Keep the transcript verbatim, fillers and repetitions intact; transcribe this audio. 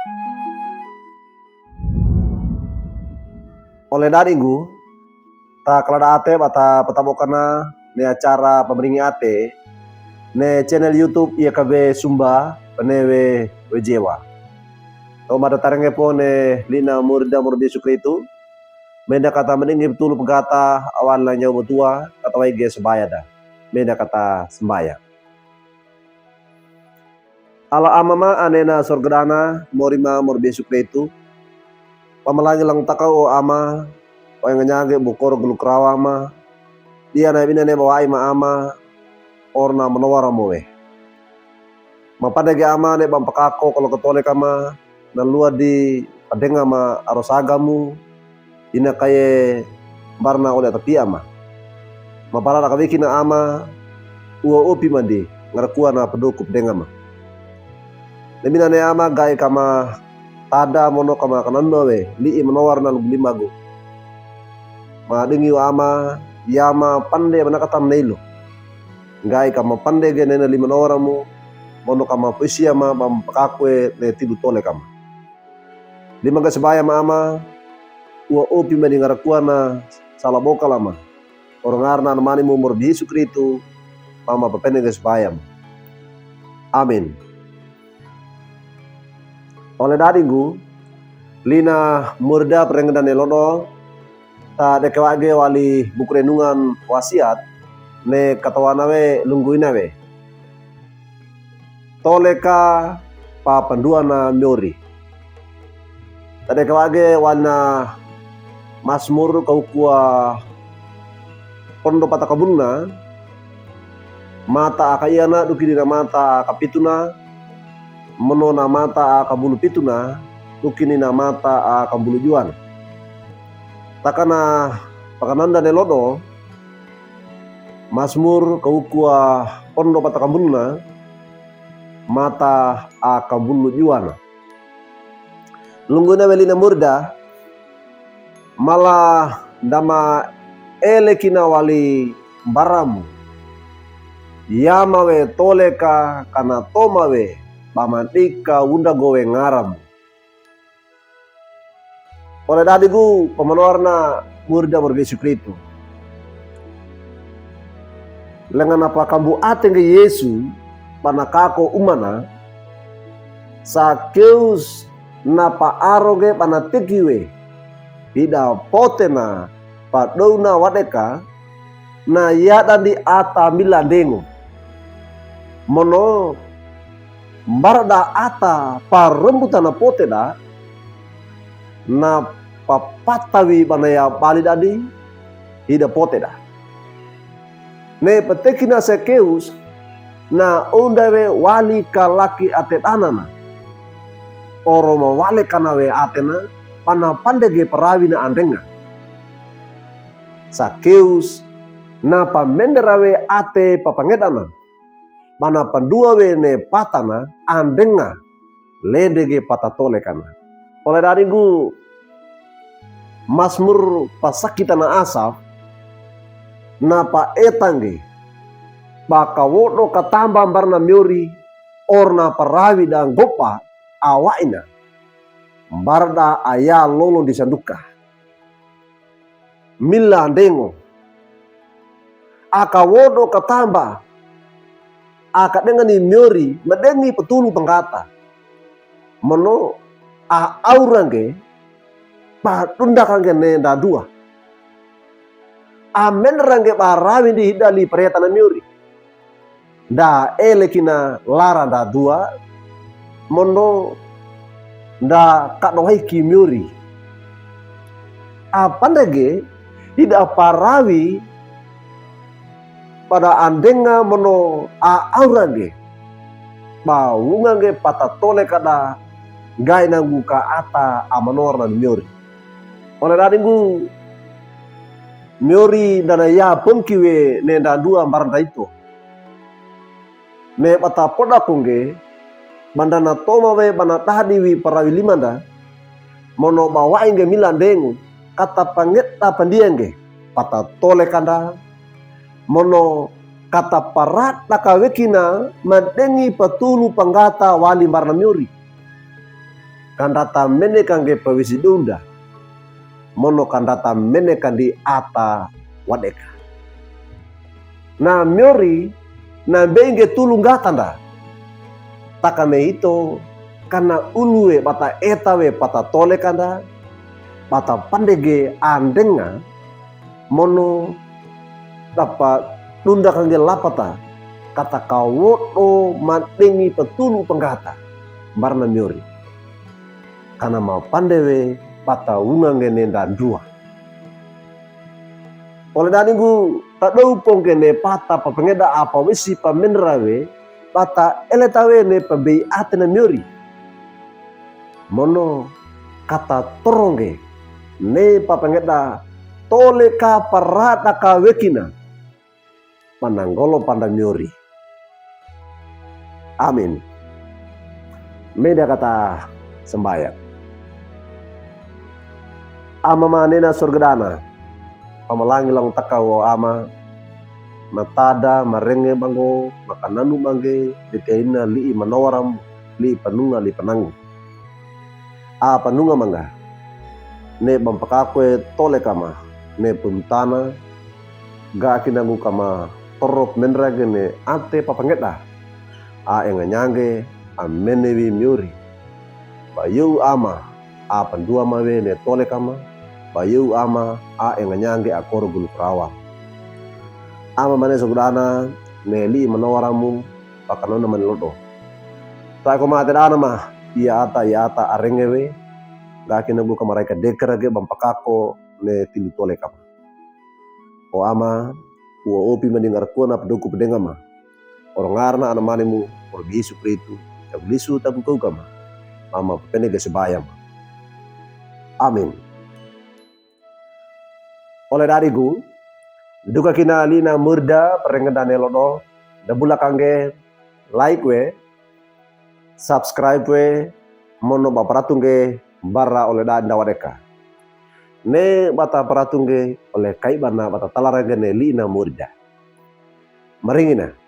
Ole dadi nggu, ta kaladaate ba ta pataboka ne acara pamaringi ate, ne channel YouTube Yakabe Sumba, bane we, we Jewa. To mada tarenge po ne lina murida murbi Yesu Kristu, menda kata mendengi petulu pegata awal na nyau betua, kata waige sebaya da. Menda kata sembaya. Ala Ama ma ane na sorga dana, mori ma murbi Yesu Kristu. Pamalangi lang takau o Ama, o engenyage bukor gelu kerawa ma. Dia na bina ne bawa'i ma Ama, or na menowar Ama we. Mapandege Ama ne bampakako kalo ketoleka ma, na luwa di padenga ma arosaga mu, ina kaye mbarna ole atapia ma. Maparada kawekina Ama, uwa opi mandi, ngarakua na pedoku padenga ma. Nemina ne Ama gai kama tada mono kama kananna we, li'i menowar na luglimagu. Madengi wa Ama, yama pande manakata maneilo. Gai kama pande ge nena lima menowar mu, mono kama poisia ma bampakakue ne tidu toleka ma. Lima ga sebaya ma Ama, uwa opi mandi ngarakua na sala boka lama. Or ngarna na mani mu murbi Yesu Kristu, mama papene ga sebaya ma. Amin. Ole dadi nggu, lina murida perengedane lodo, ta dekewage wali buku renungan wasiat, ne katawana we lungguina we. Toleka pa panduana miori. Ta dekewage walina Masmur kaukua pondo pata kabunna, mata aka iana dukini na mata aka pituna, mono na mata aka bulu pituna, dukini na mata aka bulu juana. Takana pakananda ne lodo, Masmur kaukua pondo pata kabunna, mata aka bulu juana. Lungguina we lina murida, mala dama ele kina wali mbaramu. Yama we toleka kana toma we, bama dika undago we ngaramu. Ole dadi gu pamanowarna murida murbi Yesu Kristu. Lenga na pakambu ate nge Yesu, bana kako umana, Sakeus na paaro nge bana tegi we, hida potena padouna wadeka, na yadandi ata mila ndengo. Mono mbarada ata parembutana poteda, na papatawi bana ya bali dadi, hida poteda. Ne patekina Sakeus, na undawe wali kalaki ate danana. Or mawalekana we atena, bana pandege parawina andenga. Sakeus, na pamendera we ate papangedana. Bana pandua we ne patana andenga, lede ge patatolekana. Ole dadi nggu Masmur pasakitana Asaf, na paetange, bakawodo katamba mbarna miori, or na parawi da ngopa awaina. Mbarda aya lolo di sanduka. Mila ndengo. Aka wodo katamba. Aka dengani miori, madengi petulu panggata. Mono, a aurangge, padundakange ne dadua. A menrangge barawi ndi hida li paretana miori. Nda ele kina lara dadua, mono nda kadowaiki miori. A pandege, hida parawi, pada andenga mono a aurangge. Ba wungange patatoleka da gaina nggu ka ata a manowarna miori. Ole dadi nggu miori dana ya pengkiwe ne dadua mbaranda ito. Ne bata poda kongge, banda na toma we bana dadi wi parawi limanda, mono bawainge mila ndengo, kata pangeda pandiange, patatolekanda, mono kata parada kawekina, madengi petulu panggata wali mbarna miori. kandata mene kangge pawisi dounda, mono kandata mene kandi ata wadeka. Na miori, na bei ngge tulu nggatanda. Takame ito, kana uluwe bata etawe pata tolekanda, bata pandege andenga, mono dapa dunda kangge lapata, kata kawodo madengi patulu panggata, barna miori. Kana mapandewe bata wunga ngge ne ndandua. Ole dani gu tadau pongge ne pata papangeda apa wisi pamenrawe, bata eletawe ne pabei ate na miori. Mono kata torongge ne papangeda toleka parada kawekina. Mananggolo panda miori. Amin. Meda kata sambayang. Ama manena sorgadana, pamalangi langtaka o Ama, matada marenge banggo, makananu bangge, dekaina li'i manawaram, li'i panunga, li'i pananggo. A panunga mangga, ne bampakakue tole kama, ne puntana, ga kinagu kama torop menrage ne ate papangeda. A enganyangge, a menewi miori. Bayou Ama, a panduamawe ne tole kama, bayou Ama, a enganyangge a koro gulu perawa. Ama mane sorgadana, ne li'i manawaramu, pakanona mane lodo. Tae ko mate dana ma, ia ata, ia ata arengewe, ga kinagu kama raika dekerage bampakako ne tilu tole kama. O Ama, uwa opi mandingar kuana paduku padenga ma. Oro ngarna Anamanemu, oro Yesu Kristu, tagu lisu tagu kau kama. Ama papene ge sebaya ma. Amin. Ole dadi gu, duka kina li'i na murda parengedane lodo, dabula kangge like we, subscribe we, mono baparatunge bara ole dadi ndawadeka. Ne bata paratunge ole kai bana bata talarangge ne li'i na murda. Maringina.